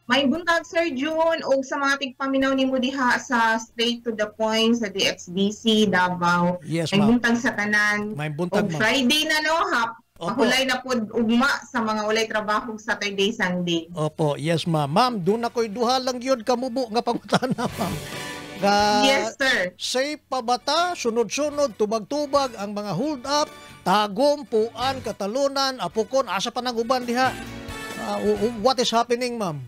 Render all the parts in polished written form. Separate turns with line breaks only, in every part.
May buntag, Sir June, og sa mga tigpaminaw nimo diha sa Straight to the Point sa DXBC Davao.
Yes,
May
ma'am.
buntag sa tanan.
May buntag,
Og
ma'am.
Friday na, no, hap.
Opo.
Mahulay na pod ugma sa mga walay trabaho Saturday, Sunday.
Opo, yes, ma'am. Ma'am, duna ko'y duha lang yun kamubo nga pangutana, ma'am. Nga,
Yes, sir.
safe pa ba ta? Sunod-sunod, tubag-tubag ang mga hold up, Tagum, Puan, Catalunan, Apokon, asa pa nang uban diha? What is happening, ma'am?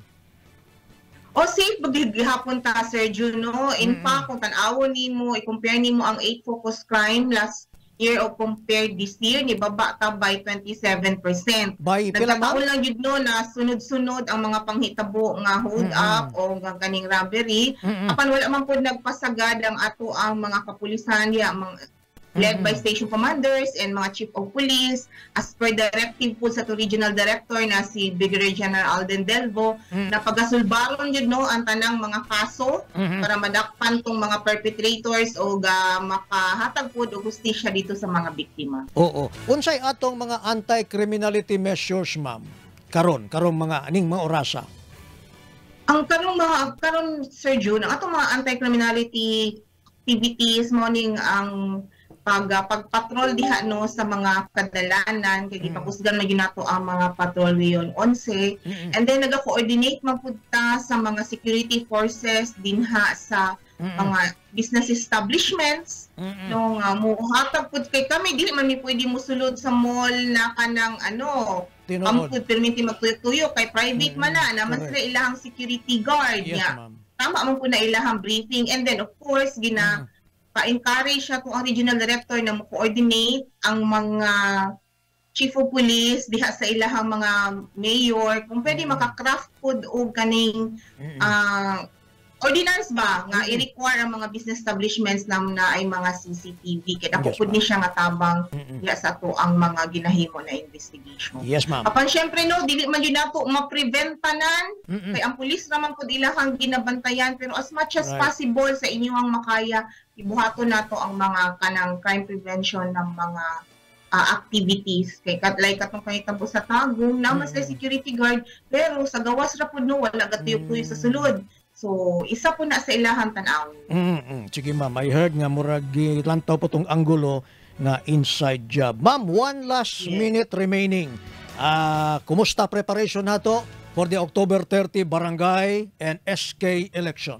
O safe gihapon ta, Sir Juno. In fact, kung tan-awon nimo, i-compare nimo ang 8 focus crime last year o compare this year, ni baba ta by 27%.
By pila, ma'am?
Nagkataon lang yun, no, na sunod-sunod ang mga panghitabo nga hold up o nga kaning robbery. Apan wala man pud nagpasagad ang ato ang mga kapulisan ya, mga led by station commanders and mga chief of police as per directive po sa ato regional director na si Brigadier General Alden Delvo na pagasulbaron yun, no, ang tanang mga kaso para madakpan tong mga perpetrators o ga makahatag pod og hustisya dito sa mga biktima.
Oo. Unsay atong mga anti-criminality measures, ma'am? Karon mga aning mga orasa.
Ang karong mga karon, Sir June, ang atong mga anti-criminality activities morning ang pagpatrol diha, no, sa mga kadalanan kay gipakusgan man gyud nato ang mga patrol ngayon 11 and then naga-coordinate man pud ta sa mga security forces dinha sa mga business establishments, no, nga muhatag pud kay kami dili man mi pwede mosulod sa mall na kanang ano
Tinuod.
ang pud perminti magtuyo-tuyo kay private man na naman sila ilahang security guard nga tama man po na ilahang briefing. And then of course gina pa-encourage siya kung ang regional director na mo-coordinate ang mga chief of police diha sa ilahang mga mayor kung pwede maka-craft pod og kaning ordinance ba nga i-require ang mga business establishments na ay mga CCTV kay dako pud ni siya nga tabang diha sa ato ang mga ginahimo na investigation.
Yes, ma'am.
Apan syempre, no, dili man yun nato ma-prevent tanan kay ang pulis naman pud ilahang ginabantayan, pero as much as possible sa inyong makaya ibuhaton nato ang mga kanang crime prevention ng mga activities kay kat like katong kahitabo sa Tagum naman sila security guard, pero sa gawas ra pud, no, wala gatuyo-tuyo sa sulod, so isa po na sa ilahang tan-awon.
Sige, ma'am, I heard nga murag gilantaw po tong anggulo nga inside job. Ma'am, one last minute remaining. Kumusta preparation nato for the October 30 barangay and SK election?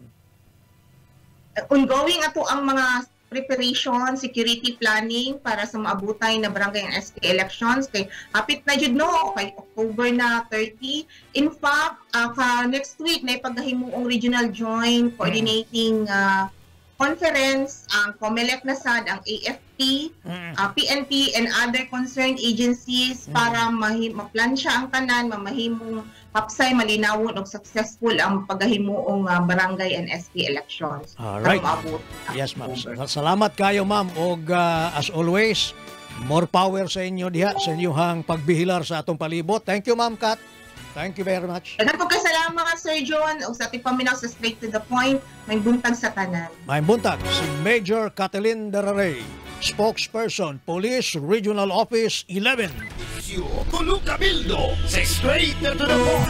Ongoing ato ang mga preparation, security planning para sa maabutay na barangay and SK elections kay hapit na jud, no, kay October na 30. In fact, ka next week na ipaghimuong regional joint coordinating conference ang COMELEC na sad, ang AFP, PNP and other concerned agencies para maplansya ang tanan, mamahimong hapsay, malinawon og successful ang paghimuong barangay and SK elections.
Alright.
Karong maabot sa
Yes, ma'am.
October.
Salamat kayo, ma'am. Og as always, more power sa inyo diha sa inyong pagbihilar sa atong palibot. Thank you, Ma'am Kat. Thank you very much.
Daghang po kasalamat, Sir John, ug sa ating paminaw sa Straight to the Point. May buntag sa tanan.
May buntag si Major Catalin Dararay, spokesperson, Police Regional Office 11.
Tulo Cabildo sa Straight to the Point.